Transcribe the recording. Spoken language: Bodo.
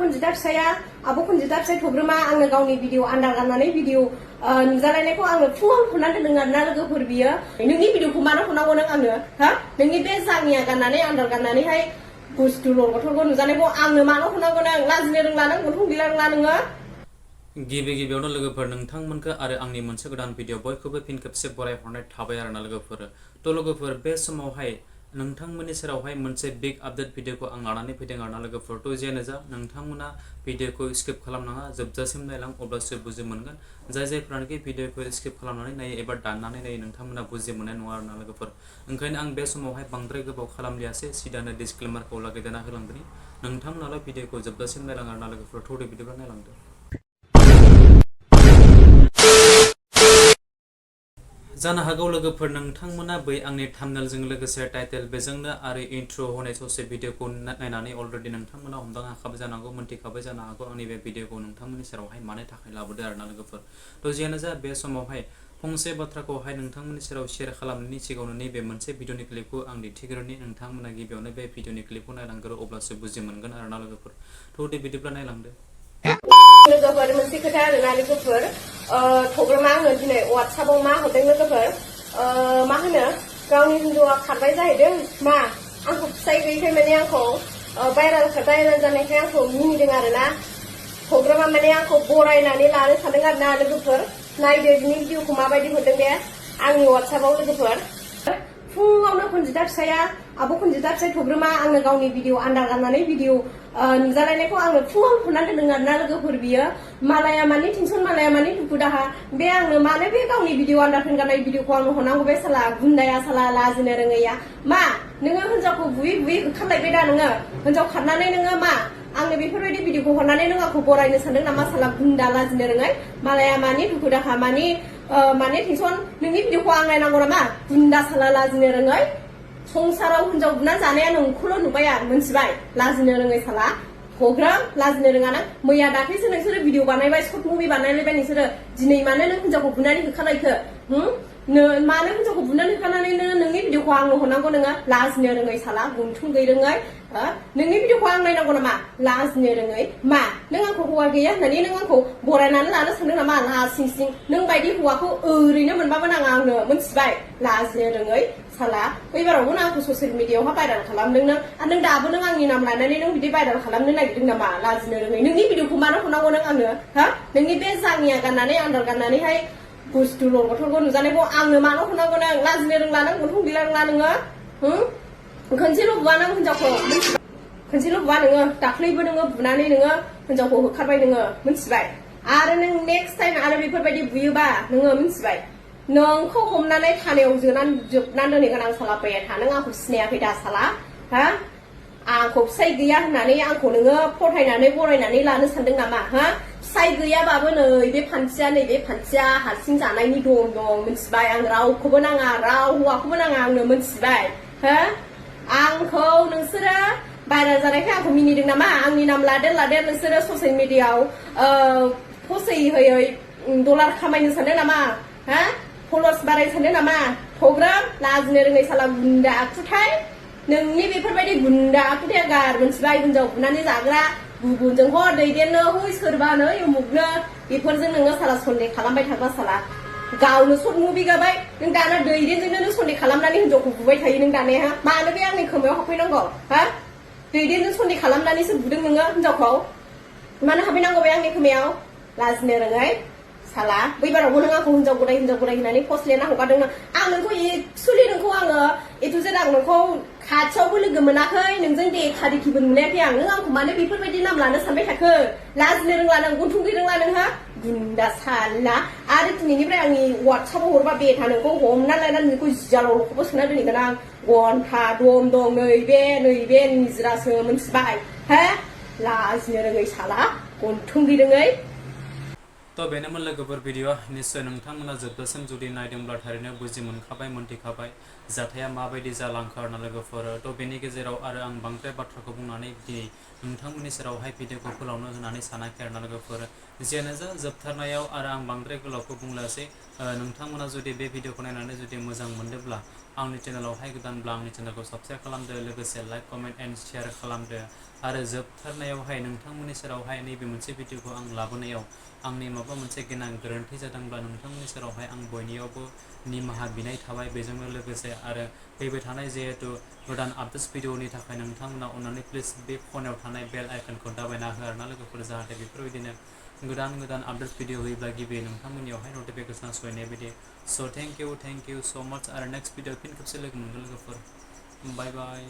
Konjita Pisai Konjita Pisai Nijwra आंनो गावनि भिडिअ आन्दार गाननानै भिडिअ नुजालायनायखौ आंनो फुङाव हरनानै दोनदों आरोना लोगोफोर बियो नोंनि भिडिअखौ मानो हरनांगौ नों आंनो हा नोंनि बे जाङिया गाननानै आन्दार गाननानैहाय बुस्थु लरगथरखौ नुजानायखौ आंनो मानो हरनांगौ नों लाजिनो रोंला नों गन्थं गैला रोंला नोङो गिबियावनो लोगोफोर नोंथांमोनखौ आरो आंनि मोनसे गोदान भिडिअ बयखौबो फिन खेबसे बरायहरनाय थाबाय आरोना लोगोफोर थ' लोगोफोर बे समावहाय नोंथांमोननि सेरावहाय मोनसे बिग आपडेट भिडिअखौ आं लानानै फैदों आरोना लोगोफोर थ' जेयानो जा नोंथांमोना भिडिअखौ स्किप खालामनाङा जोबजासिम नायलां अब्लासो बुजि मोनगोन जायफोरानोखि भिडिअखौ स्किप खालामनानै नायो एबा दाननानै नायो नोंथांमोना बुजि मोननाय नङा आरोना लोगोफोर ओंखायनो आं बे समावहाय बांद्राय गोबाव खालामलियासै सिदानो डिसक्लेमारखौ लागायदेरना होलांदों नोंथांमोनाल' भिडिअखौ जोबजासिम नायलां आरोना लोगोफोर थ' बिदिब्ला नायलांदो जानो हागौ लोगोफोर नोंथांमोना बै आंनि थाम्बनेलजों लोगोसे टाइटेल बेजोंनो आरो इन्ट्र होनाय ससे भिडिअखौ नायनानै अलरेडि नोंथांमोना हमदांनो हाखाबाय जानांगौ मोनथिखाबाय जानो हागौ आंनि बे भिडिअखौ नोंथांमोननि सेरावहाय मानो थाखाय लाबोदो आरोना लोगोफोर थ' जियानो जा बे समावहाय फंसे बाथ्राखौहाय नोंथांमोननि सेराव शेयार खालामनायनि सिगाङावनो नैबे मोनसे भिडिअनि क्लिपखौ आं दिन्थिग्रोनि नोंथांमोना गिबियावनो बे भिडिअनि क्लिपखौ नायलांग्रो अब्लासो बुजि मोनगोन आरोना लोगोफोर थ' बिदिब्ला नायलांदो लोगोफोर मोनसे खोथा आरोना लोगोफोर प्रग्रामा आङो दिनै वाट्सएपआव मा हरदों लोगोफोर मा होनो गावनि हिन्जावआ खारबाय जाहैदों मा आंखौ फिसाय गैयैखाय माने आंखौ भाइरेल जानायखाय आंखौ मिनिदों आरोना प्रग्रामा माने आंखौ बरायनानै लानो सानदों आरोना लोगोफोर नायदो बिनि भिडिअखौ माबायदि हरदों बे आंनि वाट्सएपआव लोगोफोर फुङावनो Konjita Pisai Konjita Pisai Nijwra आंनो गावनि भिडिअ आन्दार गाननानै भिडिअ नुजालायनायखौ आंनो फुङाव हरनानै दोनदों आरोना लोगोफोर बियो मालाया मानि टेनसन मालाया मानि दुखु दाहा बे आंनो मानो बे गावनि भिडिअ आन्दार गाननाय भिडिअखौ आंनो हरनांगौ बे साला गुन्दाया साला लाजिनो रोङैया मा नोङो हिन्जावखौ बुयै बुयै होखारलायबाय दा नोङो हिन्जाव खारनानै नोङो मा आंनो बेफोरबायदि भिडिअखौ हरनानै नों आंखौ बरायनो सानदों नामा साला गुन्दा लाजिनो रोङै मालाया मानि दुखु दाहा मानि टेनसन नोंनि भिडिअखौ आं नायनांगौ नामा गुन्दा साला लाजिनो रोङै संसाराव हिन्जाव बुना जानाया नोंखौल' नुबाय आं मोनथिबाय लाजिनो रोङै साला प्रग्राम लाजिनो रोङा नों मैया दाख्लैसो नोंसोरो भिडिअ बानायबाय सर्ट मुभि बानायलायबाय नोंसोरो दिनै मानो नों हिन्जावखौ बुनानै होखारलायखो मानो हिन्जावखौ बुनानै होखारनानै नोंनि भिडिअखौ आंनो हरनांगौ नोङो लाजिनो रोङै साला गन्थं गैरोङै नोंनि भिडिअखौ आं नायनांगौ नामा लाजिनो रोङै मा नों आंखौ हौवा गैया होननानै नों आंखौ बरायनानै लानो सानदों नामा लासिं सिं नों बायदि हौवाखौ ओरैनो मोनबाबो नाङा आंनो मोनथिबाय लाजिनो रोङै साला बैबारावबो नों आंखौ ससियेल मिडियायावहाय भाइरेल खालामदों नों आरो नों दाबो नों आंनि नाम लानानै नों बिदि भाइरेल खालामनो नागिरदों नामा लाजिनो रोङै नोंनि भिडिअखौ मानो हरनांगौ नों आंनो हा नोंनि बे जाङिया गाननानै आन्दार गाननानैहाय बुस्थु लरगथरखौ नुजानायखौ आंनो मानो हरनांगौ नों लाजिनो रोंला नों गन्थं गैला रोंला नोङो खनसेल' बुवा नों हिन्जावखौ खनसेल' बुवा नोङो दाख्लैबो नोङो बुनानै नोङो हिन्जावखौ होखारबाय नोङो मोनथिबाय आरो नों नेक्स्ट टाइम आरो बेफोरबायदि बुयोबा नोङो मोनथिबाय नोंखौ हमनानै थानायाव जोबनानै दोनहैगोन आं साला फैया था नों आंखौ सिनायाखै दा साला हा आंखौ फिसाय गैया होननानै आंखौ नोङो फथायनानै बरायनानै लानो सानदों नामा हा फिसाय गैयाबाबो नैबे फान्थिया हारसिं जानायनि दं मोनथिबाय आं रावखौबो नाङा राव हौवाखौबो नाङा आंनो मोनथिबाय हा आंखौ नोंसोरो भाइरेल जानायखाय आंखौ मिनिदों नामा आंनि नाम लादेर नोंसोरो ससियेल मिडियायाव पस्ट होयै डलार खामायनो सानदों नामा हा फलोवार्स बारायनो सानदों नामा प्रग्राम लाजिनो रोङै साला गुन्दा आखुथाय नोंनि बेफोरबायदि गुन्दा आखुथाया गार मोनथिबाय हिन्जाव बुनानै जाग्रा गुबुनजों दैदेननो हय सोरबानो उमुगनो बेफोरजों नोङो साला सन्देह खालामबाय थाग्रा साला गावनो सर्ट मुभि गाबाय नों दाना दैदेनजोंनो नों सन्देह खालामनानै हिन्जावखौ बुबाय थायो नों दानिया मानो बे आंनि खोमायाव हाबफैनांगौ हा दैदेनजों सन्देह खालामनानैसो बुदों नोङो हिन्जावखौ मानो हाबफैनांगौ बे आंनि खोमायाव लाजिनो रोङै साला बैबारावबो नों आंखौ हिन्जाव गदाय होननानै पस्ट लिरना हगारदों आं नोंखौ एक्सुवेलि नोंखौ आङो एटुजेड आं नोंखौ खाथियावबो लोगो मोनाखै नोंजों देखा देखिबो नुलायाखै आं नों आंखौ मानो बेफोरबायदि नाम लानो सानबाय थाखो लाजिनो रोंला नों गन्थं रोंला नोंहा गुन्दा साला आरो दिनैनिफ्राय आंनि वाट्सएपआव हरबा बेथा नोंखौ हमना लायनानै नोंखौ जियाल'खौबो सोना दोनहैगोन आं घन्टा दं नैबे निजरासो मोनथिबाय हा लाजिनो रोङै साला गन्थं रोङै थ' बेनोमोन लोगोफोर भिडिअ निस्सय नोंथांमोना जोबजासिम जुदि नायदोंब्ला थारैनो बुजि मोनथिखाबाय जाथाया माबायदि जालांखो आरोना लोगोफोर थ' बेनि गेजेराव आरो आं बांद्राय बाथ्राखौ बुंनानै दिनै नोंथांमोननि सेरावहाय भिडिअखौ फोलावनो होनानै सानाखै आरोना लोगोफोर जियानो जा जोबथारनायाव आरो आं बांद्राय गोलावखौ बुंलासै नोंथांमोना जुदि बे भिडिअखौ नायनानै जुदि मोजां मोनदोंब्ला आंनि चेनेलावहाय गोदानब्ला आंनि चेनेलखौ साबस्क्राइब खालामदो लोगोसे लाइक कमेन्ट एन्ड शेयार खालामदो आरो जोबथारनायावहाय नोंथांमोननि सेरावहाय नैबे मोनसे भिडिअखौ आं लाबोनायाव आंनि माबा मोनसे गोनां गोरोन्थि जादोंब्ला नोंथांमोननि सेरावहाय आं बयनियावबो निमाहा बिनाय थाबाय बेजोंनो लोगोसे आरो फैबाय थानाय जिहेतु गोदान आपडेट्स भिडिअनि थाखाय नोंथांमोना अननानै प्लिज बे फनाव थानाय बेल आइकनखौ दाबायना हो आरोना लोगोफोर जाहाथे बेफोरबायदिनो गोदान आपडेट्स भिडिअ होयोब्ला गिबि नोंथांमोननियावहाय नटिफिकेसना सहैनाय बायदि स' थेंक इउ स' माच आरो नेक्स्ट भिडिअ फिन खेबसे लोगो मोनगोन लोगोफोर बाय बाय।